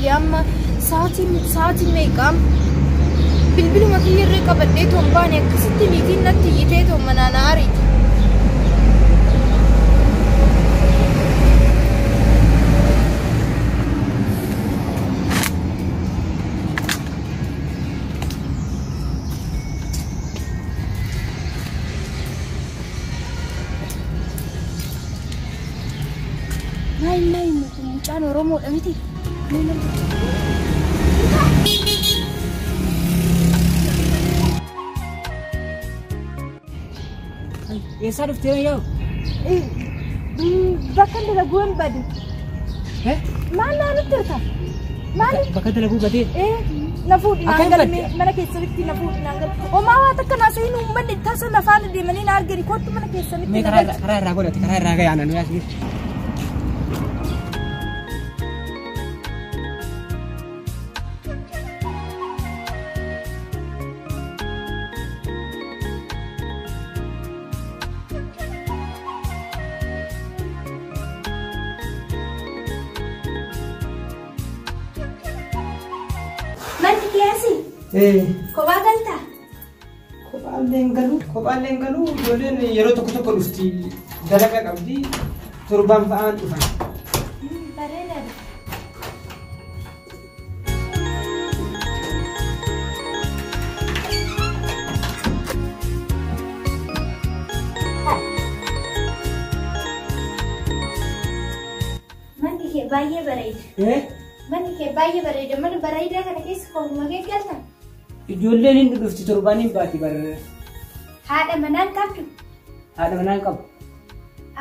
wayya amma sa'aatiin sa'aatiin meeqa amma? Bilbiluma kiyyarree qabadhee toon baane akkasitti niitiin natti iyyitee toon manaa na ariiti. Maal maal kun mucaan Oromoodha miti? Eessaa dhuftee yoo? Bakka dalaguu hin bade. Maal naa nutti hirta? Maal? Bakka dalaguu badee? Na fuudhi naan Akkam galme badde? mana keessanitti na fuudhi naan galme. Homaa waa takka naa seenuu uummanni tasa lafaan deemanii na argani kottu mana keessanitti Mee na karaa galchi. karaa irraa godhate karaa irraa ga'e aannan yaasni. Manni kiyaasi kophaa galtaa? Kophaallee hin galu kophaallee hin galu ijoolleen yeroo tokko tokko dhufti dalagaa qabdi torbaan fa'aan dhufan. Bareedaadha. Manni kee baay'ee bareeda. Manni kee baay'ee bareeda. Mana bareedaa kana keessa kophaa kee galta. Ijoolleen hin dhufti torbaan hin baati bar Haadha manaan qabdu. haadha manaan qabu.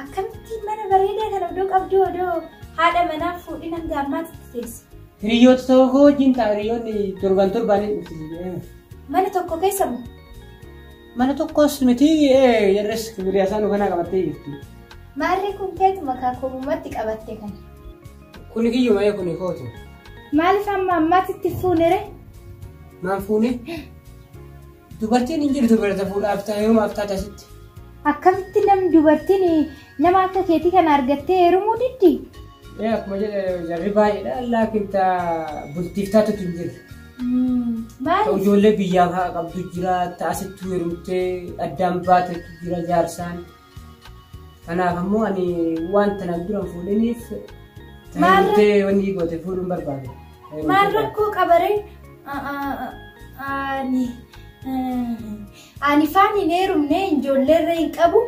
Akkamitti mana bareedaa kana odoo qabdu odoo haadha manaa fuudhin hanga ammaatti teesse. Hiriyoota tokko wajjin ta'a hiriyoonni torban torbaan hin dhufti. Mana tokko keessa moo? Mana tokkos miti jarres hiriyaa isaan kanaa qabattee jirti. Maarree kun keetuma kaakobumatti qabatte kana. Kuni kiyyuma ee kuni kootu. Maaliif amma ammaatti fuunere? Maan fuune? Dubartiin hin jirtu birata fuudhaaf ta'a heerumaaf taate asitti. Akkamitti namni dubartiin nama akka keetii kana argattee heerumuu diddi? Ee akkuma jedhe jarri baay'eedha laakiin taa bultiif taatutu hin jirre. Maaliif? Ijoollee biyyaa fa'aa qabdu jira taasittuu heerumtee addaan baatetu jira jaarsaan. Kanaaf ammoo ani waan tanaan dura hin fuudhiniif Maal heerumtee wanni goote fuudhuun barbaade. Maal rakkoo qabaree? Ani ani faan hin heerumne ijoolleerra hin qabu.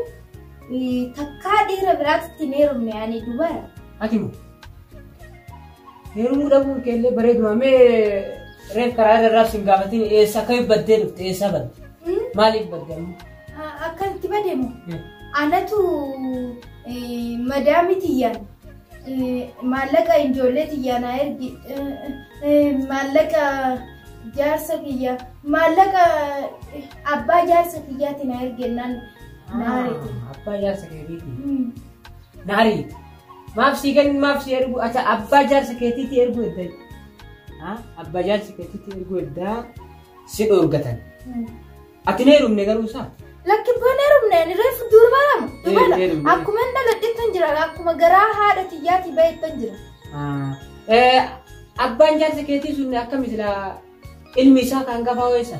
Takkaa dhiira biraatti hin heerumne ani dubara. Ati moo? Heerumuu dhabuun keellee bareeduma mee reef karaa irra raabsi hin gaafatin eessa akka baddee dhufte eessa badde? Maaliif badde ammoo? Akkamitti badeemu? Anatu madaami tiyyaan maallaqa ijoollee tiyyaan haa ergi maallaqa jaarsa kiyya maallaqa abbaa jaarsa kiyyaatiin haa ergennaan na ariite. Abbaa jaarsa keetiiti. Na ariite. Maaf sii kennu maaf sii ergu ata abbaa jaarsa keetiiti ergu edda. Abbaa jaarsa keetiiti ergu eddaa si dhoorgatan. Ati na heerumne garuu isaa? Lakki boon heerumne ani reefu durbaadhama. Dubala Heerumne. akkuma inni dhaladhettan jira akkuma garaa haadha tiyyaatii bahettan jira. Abbaan jaarsa keetii sun akkami silaa ilmi isaa kan gafaa weessa?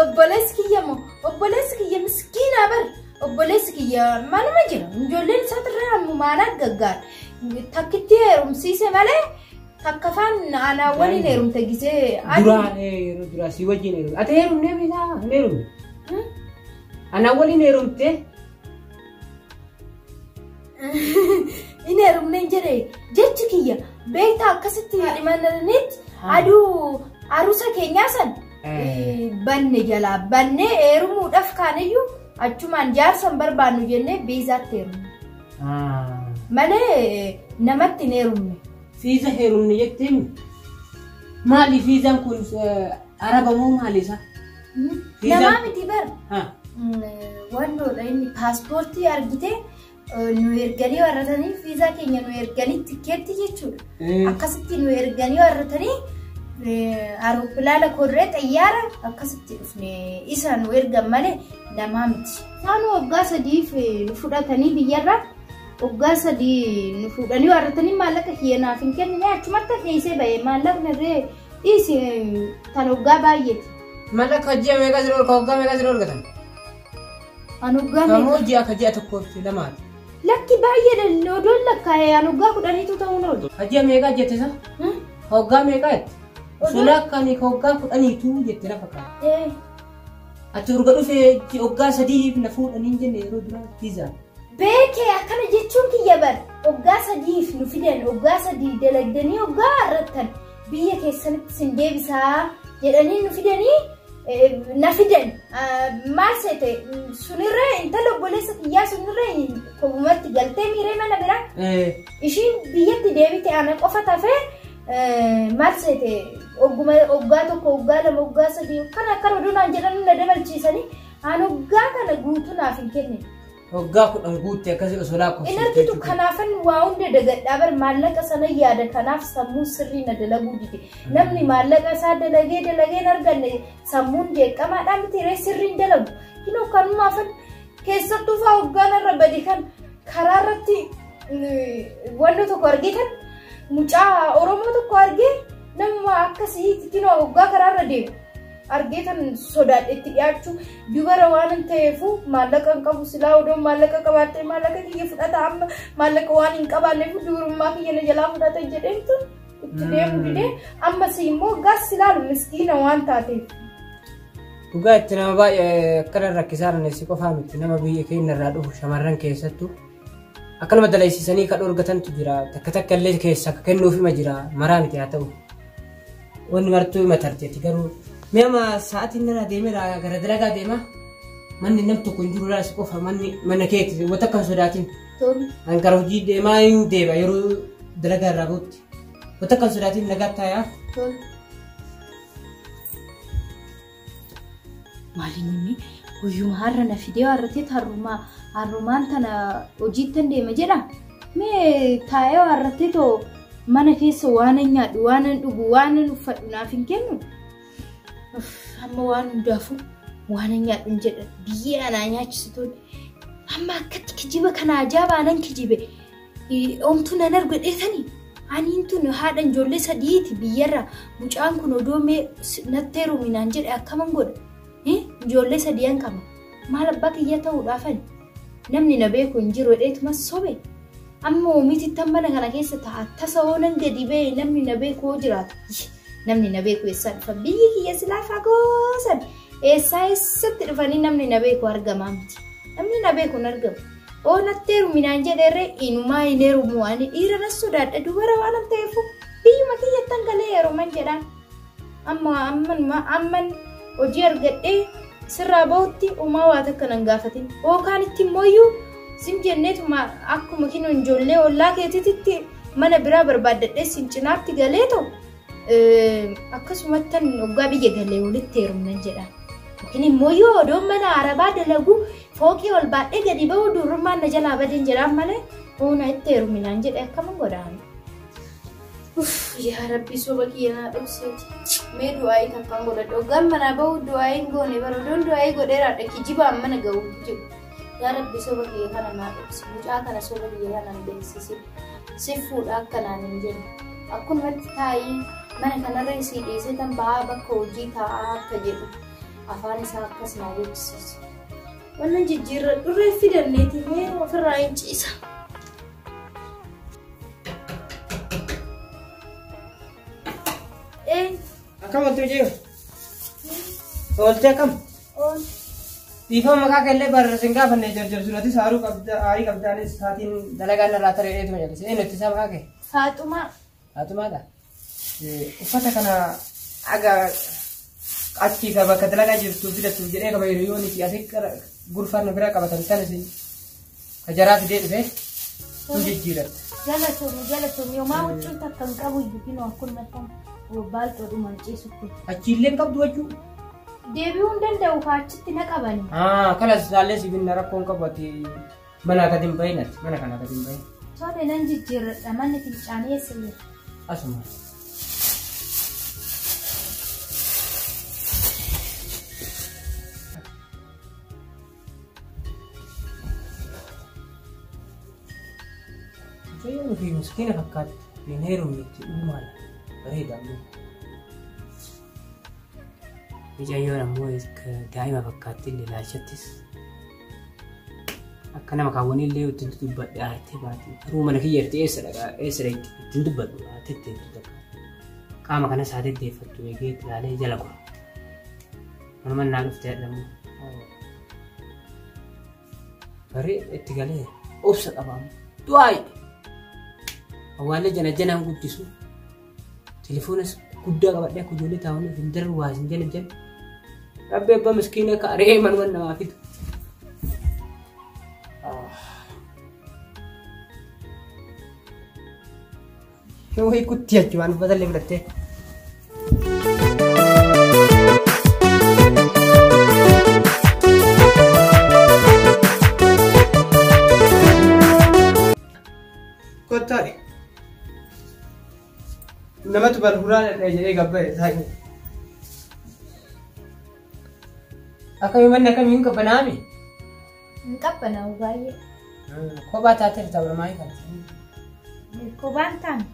Obboleessi kiyya moo obboleessi kiyya miskiinaa bar obboleessi kiyya manuma jira ijoolleen isaatirraa ammumaan gaggaar takkitti heerumsiise malee takka faan anaa waliin heerumte gisee Duraan yeroo duraa si wajjin heerumte. Ati heerumnee misaa hin heerumne. Anaa waliin heerumte. Hin heerumneen jedhe jechi kiyya beektaa akkasitti himananitti aduu arusa keenyaa san banne jalaa bannee heerumuudhaaf kaaniyyuu achumaan jaarsan barbaannu jennee biizaatti heerumne. Malee namatti hin heerumne. Fiiza heerumne jetteen maali fiizaan kun araba moo maali isa? Namaa miti bar. Wantoota inni paaspoortii argitee nu erganii warratanii fiizaa keenya nu erganii tikkeetti jechuudha. Akkasitti nu erganii warratanii aeropilaana korree xayyaara akkasitti dhufne isa nu ergan malee namaa miti. Isaan waggaa sadiif nu fudhatanii biyyarra Waggaa 3 nu fuudhanii warratanii maallaqa kiyya naaf hin kennine achumatti dhiisee ba'e maallaqni irree dhiisi tan waggaa baay'eeti. Maallaqa ji'a meeqa si dhorka waggaa meeqa si dhorkatan? An waggaa meeqa? Ammoo ji'a ka ji'a tokkoof lamaati. Lakki baay'eedha odoon lakkaa'e an waggaa 10tu ta'uun oolu. Ka ji'a meeqa jette isa? Ka waggaa meeqa jette? Osoo lakkaa'anii ka waggaa 10tu jette na fakkaata. Ati urga dhufee waggaa 3 na fuudhanii hin jenne yeroo duraa viizaa. Beekee akkana jechuun kiyya bar waggaa 3 nu fidan waggaa 3 dalagdanii waggaa arrattan biyya keessanitti sin deebisaa jedhanii nu fidanii na fidan maal seete sunirra intala obboleessa kiyyaa sunirra kobumatti galtee miiree mana biraa ishiin biyyatti deebite ana qofa tafee maal seete waggaa 1 waggaa 2 waggaa 3 kana akkana oduu naan jedhan na dabalchiisanii an waggaa kana guutuu naaf hin kennine. Waggaa 10 guutte akkasii osoo lakkoofsiftee Inni argitu jechuudha. kanaafan waa hunda dagadhaa bar maallaqa sana yaada kanaaf sammuu sirrii na dalaguu dide. Namni maallaqa isaa dalagee dalagee hin arganne sammuun jeeqamaadhaan miti ree sirriin dalagu. Kinoo kanumaafan keessattuu fa'aa waggaan irra bade kan karaa irratti wanni tokko argee kan mucaa Oromoo tokko argee nama akkasii kinoo waggaa karaa irra deemu. Argee kan sodaadhe itti dhiyaachuu dubara waan hin ta'eefu maallaqa hin qabu silaa odoon maallaqa qabaattee maallaqa kiyya fudhata amma maallaqa waan hin qabaanneef dubrummaa kiyya na jalaa fudhata jedheen tun itti deemu didee ammas immoo gaas silaalu miskiina waan taateef. Dhugaa itti nama baay'ee akkana rakkisaa jiran si qofaa miti nama biyya keenya irraa dhufu shamarran keessattuu akkanuma dalaisiisanii kan dhorgatantu jira takka takka illee keessa akka kennuuf hima jira maraa miti haa ta'u. Wanni martuu hima tarteeti garuu mi'a amma sa'aatiin irraa deemeera gara dalagaa deema manni nam tokko hin jiru laas qofa manni mana keeti wanta akka hin sodaatin. An gara hojii deemaa hin deema yeroo dalagaa irraa bahutti wanta akka hin sodaatin nagaa taayaa. Maaliin inni guyyuma har'a na fidee har'atee harrumaan tana hojiittan deema jedha. Mee taa'ee har'atee too mana keessa waan hin nyaadhu waan hin dhugu waan hin uffadhu naaf hin kennu. Amma waan hundaafuu waan hin nyaadhu hin jedha biyyee anaa nyaachisituun amma akkatti kijiba kana ajaa'ibaa nan kijibe omtuu nan argu dheetanii aniin tun haadha ijoollee 3ti biyyarra mucaan kun odoo mee natti heeruminaan jedhe akkaman godha ijoollee 3 qaba maal abbaa kiyya ta'uudhaafani namni na beeku hin jiru dheetuma sobe amma oomititti mana kana keessa ta'a tasa hoonan gadi ba'e namni na beeku hoo jiraata. Namni na beeku eessaa dhufa biyyi kiyya silaa fagoo san eessaa eessatti dhufanii namni na beeku argamaa miti. Namni na beeku hin argamu. Oo natti heeruminaan jedheerree inumaa hin heerumu ani dhiira na sodaadha dubara waan hin ta'eefu biyyuma kiyyattan galee heeruman jedhaan. Amma amman hojii argadhee sirraa bahutti uumaa waa takka nan gaafatin. Yookaan itti immoo sim jenneetuma akkuma kinoo ijoollee ollaa keetiitti mana biraa barbaaddadhee sin cinaatti galee ta'u. Akkasumattan waggaa biyya galee walitti heerumnan jedha. Yookiin immoo yoo odoon mana arabaa dalagu fooqii ol baadhee gadi ba'u durummaan na jalaa badeen jedhaan malee hoona itti heeruminaan jedhe akkama godhaan. Uff yaa Rabbi soba kiyya naa dhokseeti. Mee du'aayii takkaan godhadhu. Waggaan manaa ba'u du'aayiin goone bara odoon du'aayii godheeraadha kijibaan mana ga'u jiru. Yaa Rabbi soba kiyya kana naa dhoksi. Mucaa kana soba kiyya kana hin beeksisin. Si fuudha akkanaan hin jenne. Akkumatti taa'ii mana kanarra isii dhiisee tan ba'aa bakka hojii taa'aa akka jedhu afaan isaa akkas naa beeksisa. Wannan jijjiirra dhurree fidanneeti mee ofirraa hin ciisa. Akkam oltee jiru? Oltee akkam? Ool. Dhiifama maqaa keellee barreessin gaafanne jarjarsuudhatis haaruu qabda aarii qabdaanis sa'aatiin dalagaan irraa taree dheetuma jallisee eenyu itti isaa maqaa kee? Faaxumaa. Faaxumaadha. Uffata kana aga achi ka bakka dalagaa jirtu fidatu jedhee qaba yeroo yoon itti asii gurfaan bira qabatan sana isin ka jaraa fidee dhufe sun jijjiiratte. Galatoomi galatoomi homaa huccuu takka hin qabu iyyuu kinoo akkuma tan baalxoodhumaan ciisutti. Achiillee hin qabdu jechuu? Deebi'uu hin danda'u kaa achitti na qabani. Kanas laallee si binna rakkoon qabu ati mana gadi hin bahin ati mana kana gadi hin bahin. Tole nan jijjiirradha manni fincaanii eessa jira? Asuma. Mucayyoon ofii miskiina fakkaatti. Hin heerumnetti dhugumaadha. Bareeda ammoo. Mucayyoon ammoo daa'ima fakkaatti illee ilaalchattis. Akka nama kaawwanii illee ittiin dubbadhe aartee baate. Garuu mana kiyya irratti eessa dhaqa eessa ittiin dubbadhu aartee ittiin dubbadhu. Qaama kanas haa deddeeffattu eegee itti ilaalee jala gora. Manuma naa dhuftee jedhamu. Barii itti galee obsa qabaamu. Du'aayi! Awwaallee jana janaan guddisu. Telefoonas guddaa qabadhee akka ijoollee taa'anii hin darbu waa hin jala jala. Rabbi abbaa miskiina akka re'ee manuma namaa fidu. Yoo hiikutti jechuun waan uffata illee fudhattee. Kottaa namatu balburaa dhadhee jedhee gabbaa'e taa'e. Akkamii manni akkamii hin qabbanaa'ame? Hin qabbanaa'u baay'ee. Kophaa taatee jirta maayii kana. Kophaan taane.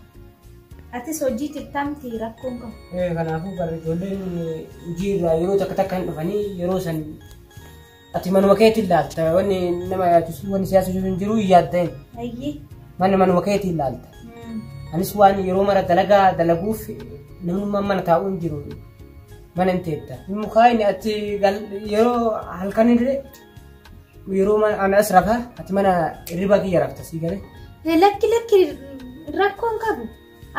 Atis hojii jirtaamti rakkoon qabu. Kanaafuu barri ijoolleen hojii irraa yeroo takka takka hin dhufanii yeroo san ati manuma keetiin ilaalta wanni nama yaachisu wanni siyaasa hin jiru hin yaadda'in. Ayyee. Manni manuma keetiin ilaalta. Anis waan yeroo mara dalagaa dalaguuf namnummaan mana taa'uu hin jiru mana hin teetta. Mukaayini ati yeroo halkan illee yeroo ana as rafa ati mana hirriba kiyya rafta sii galee. Lakki lakki rakkoon qabu.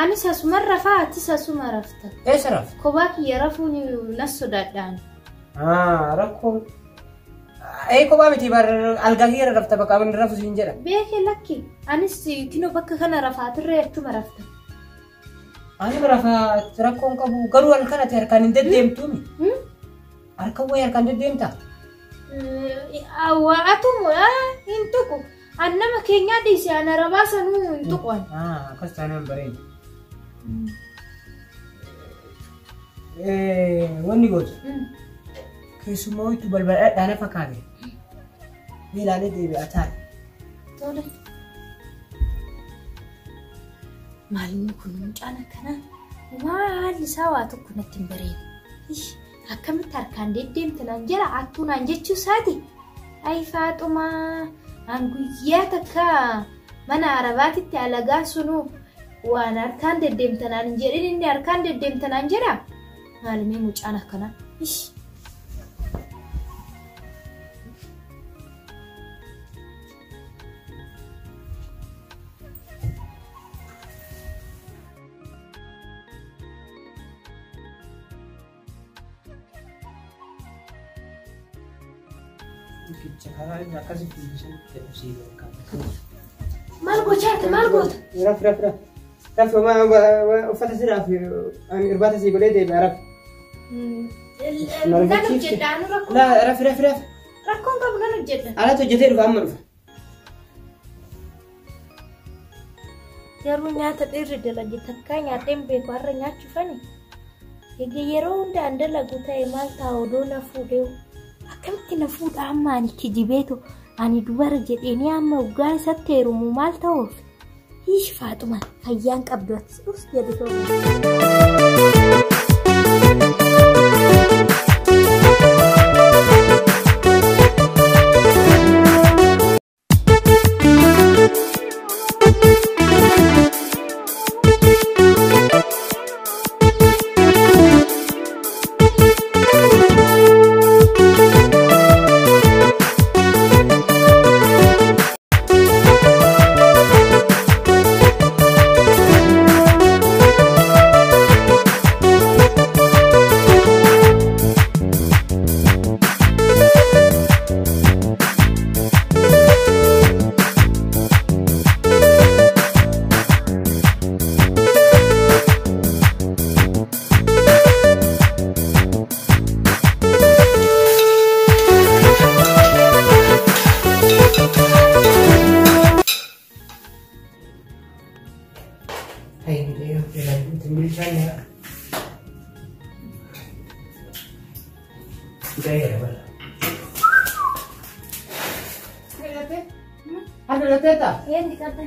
Anis asuma rafaa atis asuma rafta. Eessa rafta? Kophaa kiyya rafuun nas sodaadhaan. Rakkoon. Kophaa miti bar algaa kiyya rafta bakka abin rafu siin jedha. Beeke lakki anis kinoo bakka kana rafaatirree achuma rafta. Ani rafaa rakkoon qabu garuu halkan ati harkaan hin deddeemtuumi. Harka wayii harkaan deddeemtaa? Atumu hin tuqu. An nama keenyaa dhiise an arabaa sanuu hin tuqu. Akkas taanaan bareeda. Wanni gootu keessumaa wayitu balbala dhadhaana fakkaate. Ilaalee deebi'aa taa'e. Tole. Maalinni kun mucaan akkanaa haalli isaa waa tokko natti hin bareedu. Akkamitti harkaan deddeemte naan jedha hattuu naan jechuu isaati. Ayi Faaxumaa an guyyaa takka mana arabaatitti alagaa sunuu waan harkaan deddeemte naan hin jedhin inni harkaan deddeemte naan jedha. Maalimee mucaan akkanaa. Maal gochaati maal goota? Raf raf raf. Raf uffata siraaf irbaata sii godhee deebi'a raf. Nan hojjedha anu rakkoon. Laa raf raf raf. Rakkoon qabu nan hojjedha. Alatti hojjetee dhufa amma dhufa. Garuu nyaata dhiirri dalage takkaa nyaadhee hin beeku har'a nyaachuufani. Egaa yeroo hunda an dalagu ta'e maal ta'a odoo na fuudhee akkamitti na fuudha amma ani kijibeetu ani dubara jedheenii amma waggaa isatti heerumu maal ta'uuf? Hiish Faaxuma fayyaan qabdu ati us jedhu ta'u.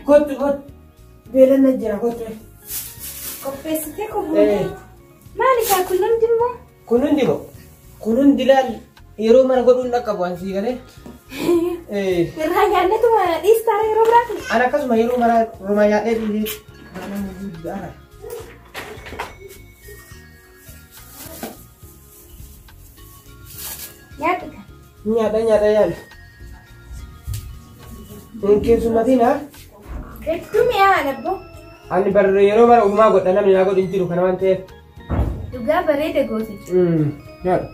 Kottu kottu. Beelan na jira kottu. Qopheessitee kun maali kaa kun hundi immoo? Kun hundi moo? Kun hundi laal yeroo mara godhuun dhaqqabu an sii galee. Irraa nyaannetuma dhiistaara yeroo biraati. An akkasuma yeroo mara romaa nyaadhee dhiisee. Nama guddaa. Nyaadhu kan. Nyaadha nyaadha yaala. Hin keessummatiin haa? Hedduu mi'aa labbo. Ani bar yeroo mara uumaa godha namni naa godhu hin jiru kana waan ta'eef. Dhugaa bareeda goote. Nyaadhu.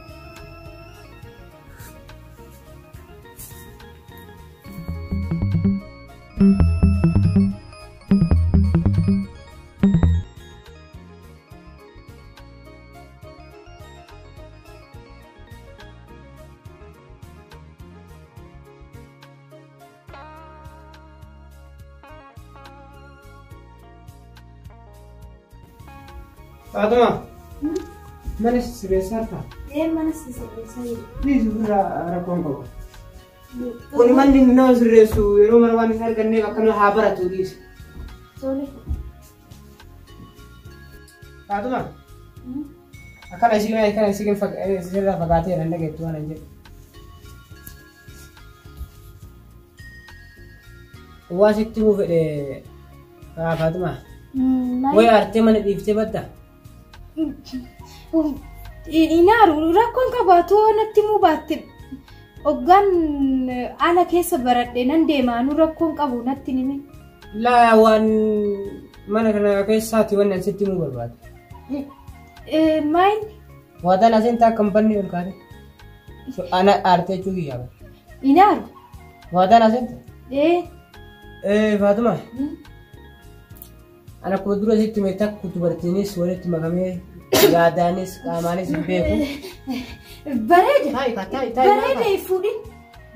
Faatuma. Mana sirreessaa jirtaa? Ee mana sirreessaa jiru. Dhiisi ofirraa rakkoon qabu. Kun manni nama sirreessu yeroo mana waan hin arganneef akkana haa baratu dhiisi. Tole. Faatuma. Akkana isii kana isii sirraa fagaatee nan dhageettu waan hin jedhu. Waa sitti himuu fedhe Faatuma. Wayi aartee mana dhiiftee badda? Inaaru rakkoon qabaatu natti himuu baatte hoggaan ala keessa baradhe nan deema anu rakkoon qabu natti himi. Laa waan mana kana keessaati wanni an sitti himuu barbaade. Maayini? Waadaan asiin taa kan banni ol kaate. Ana aartee jechuu kiyyaa bara. Inaaru? Waadaan asiin taa? Ee. Faatuma. Ana akkuma dura sitti hime takku dubartiinis walitti makamee yaadaanis qaamaanis hin beeku. Bareeda. Taa'i kaa taa'i taa'i. Bareeda hin fuudhin.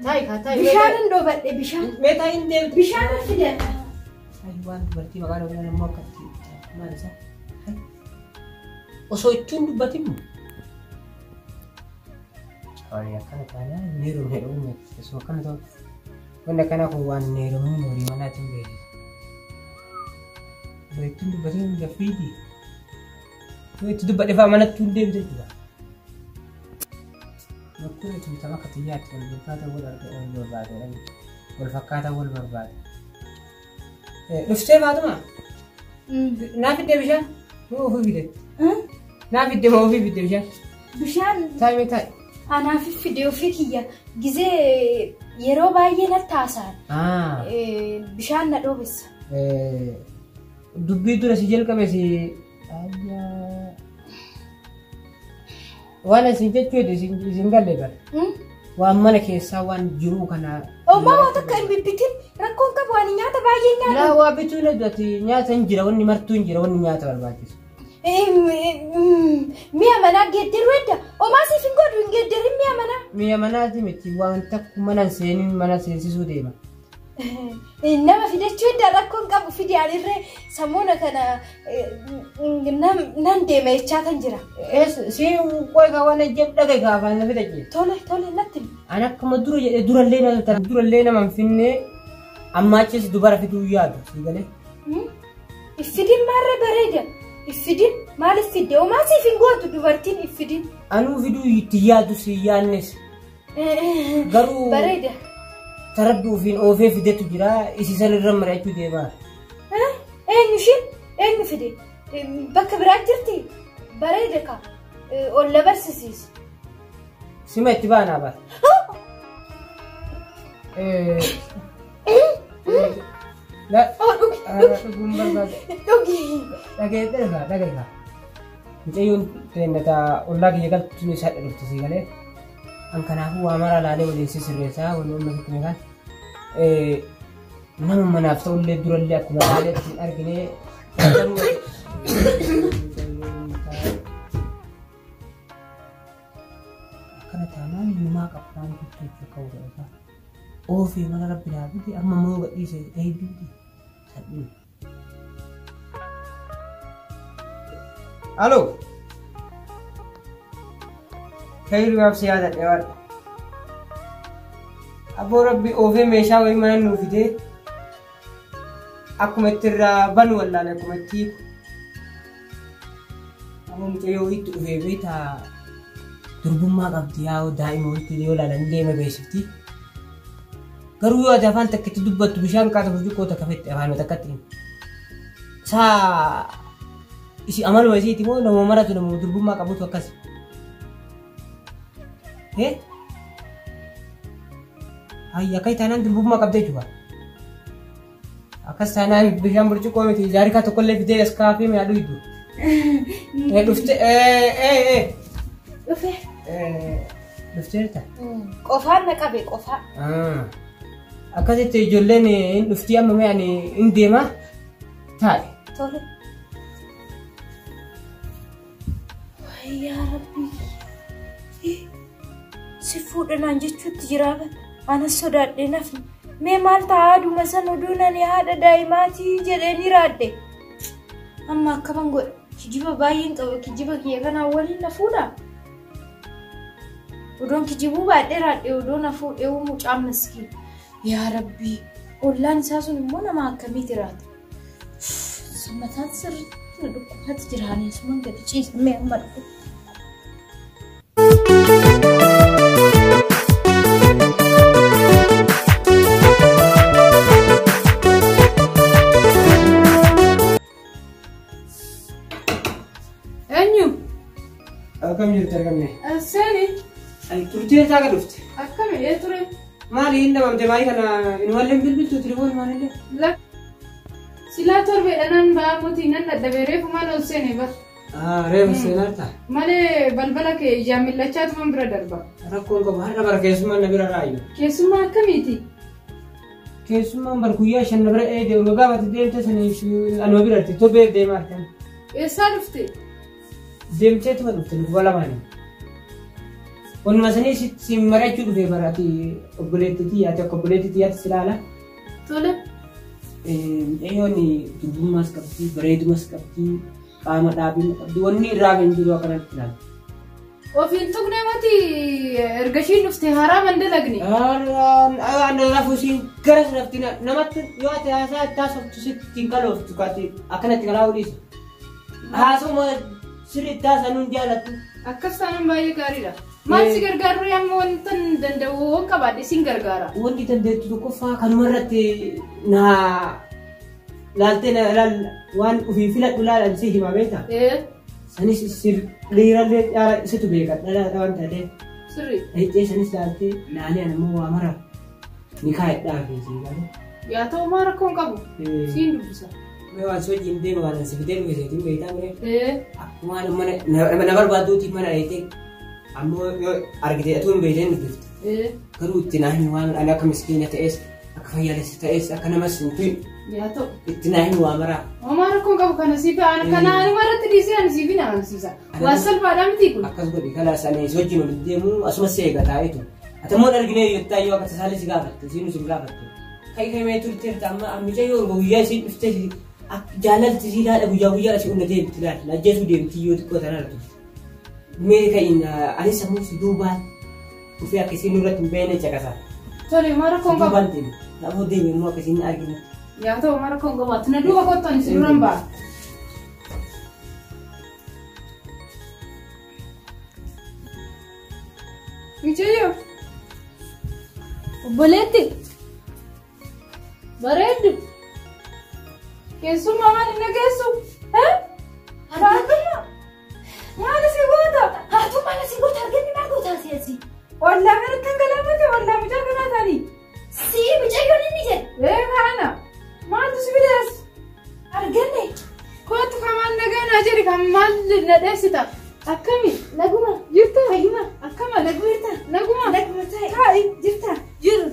Taa'i kaa taa'i. Bishaan hin dhoobadhe bishaan. Mee taa'i hin deemtu. Bishaan hin fidadha. Taa'i waan dubartii maqaa dhooban immoo akkatti maal isaa. Osoo ittiin dubbatin moo? Ani akkana taanaan hin heerumne dhugume osoo akkana ta'u. Wanni akkanaa kun waan hin heerumin horii manaatiin beeksisa. Osoo ittiin dubbatin gaffiiti. Yoo itti dubbadhe fa'aa manatti hin deebitu jechuudha. Rakkoo jechuun tapha akka xiyyaatti wal fakkaata wal arga wal barbaada. Wal fakkaata wal barbaada. Dhuftee Faatuma? Naa fiddee bishaan? Moo ofii fide? Naa fiddee moo ofii fidde bishaan? Bishaan Taa'i mee taa'i. anaaf fide ofii kiyya gizee yeroo baay'ee natti haasa'an. Bishaan na dhoobessa. Dubbii dura si jalqabe si waan isin jechuu hedde isin galle bara. Waan mana keessaa waan jiruu kana. Omaa waa takka hin bibbitin rakkoon qabu ani nyaata baay'ee nyaata. Laa waa bituu hin ati nyaata hin jira wanni martuu hin jira wanni nyaata barbaachisu. Mi'a manaa geeddaruu edda omaa siif hin godhu hin geeddarin mi'a manaa. Mi'a manaati miti waan takku mana seenin mana seensisuu deema. Nama fidachuu edda rakkoon qabu fidi anirree samuuna kana nan deema jechaa kan jira. Si qoy ka waan jedhu dhagaye ka afaan na fida jee. Tole tole natti. An akkuma dura jedhe durallee nama hin finne amma achis dubara fiduu yaadu si galee. Iffidin maarree bareeda. Iffidin maaliif fidde omaa siif hin gootu dubartiin iffidin. Anuu fiduu itti yaadu si yaannes. Garuu Bareeda. Tarabbi ofiin oofee fidetu jira isi san irra mari'achuu deemaa. Eenyu ishiin eenyu fide bakka biraa jirti bareeda ka ol labarsisiis. Sima itti baanaa bara. Dhugi Dhuguun barbaada. dhugi. Dhagee dhagaa dhagaa. Mucayyoon teennataa ollaa kiyya galtu sun isa dhufte si galee. An kanaafuu waa mara laalee waliin si sirreessaa waliin uummata sitti meeqaan. Nama manaaf ta'ullee durallee akkuma laalee ittiin argine. Akkana taanaan hiyyummaa qabu waan guddoo jechuu akka godhata. Oofee mana rabbi naa fide amma moo gadhiise eeyyuuti. Salphina. Aloo. Kayirri si yaadadhe waan. Abboo rabbi oofee meeshaa wayii mana nuu fidee. Akkuma itti irraa banu wallaale akkuma itti hiiku. Amma mucayyoo itti dhufee beektaa durbummaa qabdi yaa daa'ima walitti yoo ilaalan deema beeksifti. Garuu yoo ati afaan takka itti dubbattu bishaan qaata burcuqqoo takka fette afaan takkatti. Saa isi amaluma isiiti moo nama maratu nama durbummaa qabutu akkas. Hayya akka taanaan durbummaa qabdee jechuudha. Akkas taanaan bishaan burcuqqoo miti jaarikaa tokkollee fidee as kaafee mi'a dhuydu. Dhufte Dhufe. Dhufteerta? Qofaan na qabe qofaa. Akkasitti ijoolleen hin dhuftii amma mee ani hin deema taa'e. Tole. Yaa Rabbi. Si fuudhanaan jechuutti jira. Anas sodaadhee nafni. Mee maal ta'a aduma san oduu nani haadha daa'imaatii jedhee ni raadde. Amma akkaman godha. Kijiba baay'een qaba. Kijiba kiyya kanaan waliin na fuudhaa? Odoon kijibuu baadhee raadhee odoo na fuudhee mucaan maskiin. Yaa Rabbi. Ollaan isaa sun immoo nama akkamii jiraata? Mataan sirriitti na dhukkubaatti jira. Ani asumaan gadi ciisamee amma dhufu. Eenyu? Akkam jirtu argamne? Seeni. Turtee isaa gad dhufte. Akkami ee ture? Maali hin dhabamte maali kana inumallee bilbiltu telefoon maalillee? Silaa torbeedha nan ba'aa mootii nan dadhabee reefu maal ol seene bar. Reefu seenarta. Malee balbala kee ijaan millachaatu man bira darba. Rakkoon qabu har'a bara keessummaan na bira raayu. Keessummaa akkamiiti? Keessummaan bar guyyaa 5 na bira eegde gaafate deemte saniif anuma biratti torbee deemaa argan. Eessaa dhufte? Deemteetuma dhufte lubbuu lamaanii. Wanuma sanii si mari'achuu dhufee bara ati obboleettii xiyyaati akka obboleettii xiyyaatti si ilaala. Tole. Mucayyoon durbummaas qabdi, bareedumas qabdi, qaama dhaabina qabdi, wanni irraa hin jiru akkanatti ilaala. Ofiin tuqnee mati erga ishiin dhufte haaraa man dalagne. Haraan lafu isiin gara sanatti namatti yoo ati haasaa itti haasoftu sitti hin kalooftu kaati akkanatti kalaa dhiisa. Haasuma sirri itti haasanuun jaalattu. Akkas taanaan baay'ee gaariidha. Maal si gargaaru amma wanta danda'u waan qabaadhe sin gargaara. Wanti dandeettu tokkoffaa kanuma irratti na laaltee na laal waan ofii filadhu laalan si hima beektaa? Sanis dhiirallee caala isitu beeka dhala waan taateef. Sirri. Dhayxee sanis laaltee laalee ani immoo waa mara ni kaa'edhaa fi si galee. Yaa ta'u maa rakkoon qabu? Siin dubbisa. Mee waan si wajjin deema waan si fidee dhufe seetiin beektaa miree? Akkuma mana na barbaadduutiif mana dhayxee ammoo yoo argite atuu hin beekteen dubbifte. Garuu itti naa himi waan ani akka miskiina ta'es akka fayyaalessa ta'es akka namas hin tuyin. Yaa ta'u. Itti naa himi waa maraa. Homaa rakkoon qabu kana siif ana kana anuma irratti dhiisee ani siif hin amansiisa. Waan salphaadhaa miti kun. Akkas godhi kalaas ani si wajjin walitti deemu asumas si eega taa'eetu. Ati immoo arginee yoo yoo akka tasaalee si gaafatte isiin si gaafatte. Kai kai mee turteerta amma mucayyoo guyyaa isiin dhuftee jaalalti isii laala guyyaa guyyaa asii hunda deemti laala ajjeesuu deemti yoo xiqqoo tanarra turte. Mee ka'iin anis sammuu si duubaan dhufee akka isiin nurratti hin beekne caqasa. Tole maa rakkoon qabu? Duubaan deemi. Kanaafuu deemi immoo akka isiin arginu. Yaa ta'u maa rakkoon qabu? Ati na duuba kottu ani si duran ba'a. Mucayyoo. Obboleetti. Bareeddu. Keessummaa maal hin dhageessu? Faatuma. Maal si goota? Haatu maal si goota? Arganni maal goota asii asii? Ollaa kanatti dhangalaafate ollaa mucaa kanaa taanii. Si mucayyoon inni jedhe. Kana. Maaltu si fidees? Arganne. Kootu kan maal nagaa naa jedhi kan maal na dheessita? Akkami? Naguma. Jirta? Fayyuma. Akkama? Naguma jirta? Naguma. Naguma ta'e. Taa'i. Jirta? Jiru.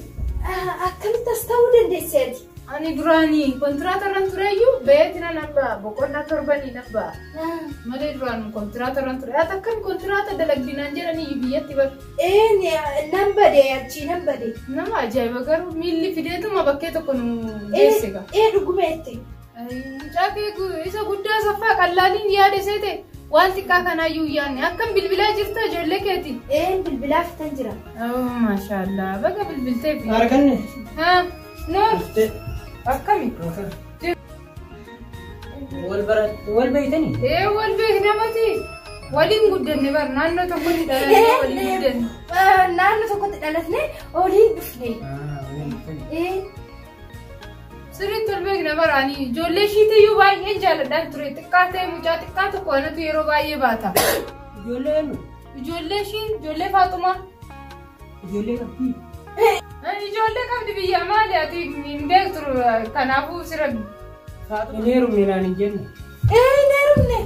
Akkamitti as ta'uu dandeesse ati? Ani duraanii kontiraata irran tureyyuu beetina nan ba'a boqonnaa torbanii nan ba'a. Malee duraan kontiraata irran ture. Ati akkami kontiraata dalagdinaan jedhanii biyyatti bar. Nan bade achii nan bade. Nama ajaa'iba garuu miilli fideetuma bakkee tokko nu geesse gaa. Dhuguma jette. Mucaa kee isa guddaa saffaa qallaaliin yaada seete waan xiqqaa kanaayyuu yaadne akkam bilbilaa jirta ijoollee keeti. Bilbilaa fitan jira. Maashaallah baga bilbilteef. Arganne. Noor. Akkami? Wal bara wal beeytanii? Ee wal beekna mati. Waliin guddanne bar naannoo tokkotti dhalatne waliin guddanne. Naannoo tokkotti dhalatne waliin dhufne. Waliin dhuftanii. Ee Sirriitti wal beekna bar ani ijoollee ishiitiyyuu baay'een jaalladhaan ture. Xiqqaa ta'e mucaa xiqqaa tokko anatu yeroo baay'ee baata. Ijoollee eenyu? Ijoollee ishii ijoollee Faaxumaa. Ijoollee qabdii? Ijoollee qabdi biyya maali ati hin beektu kanaafuu sira Hin heerumne naan hin jenne. Ee hin heerumne.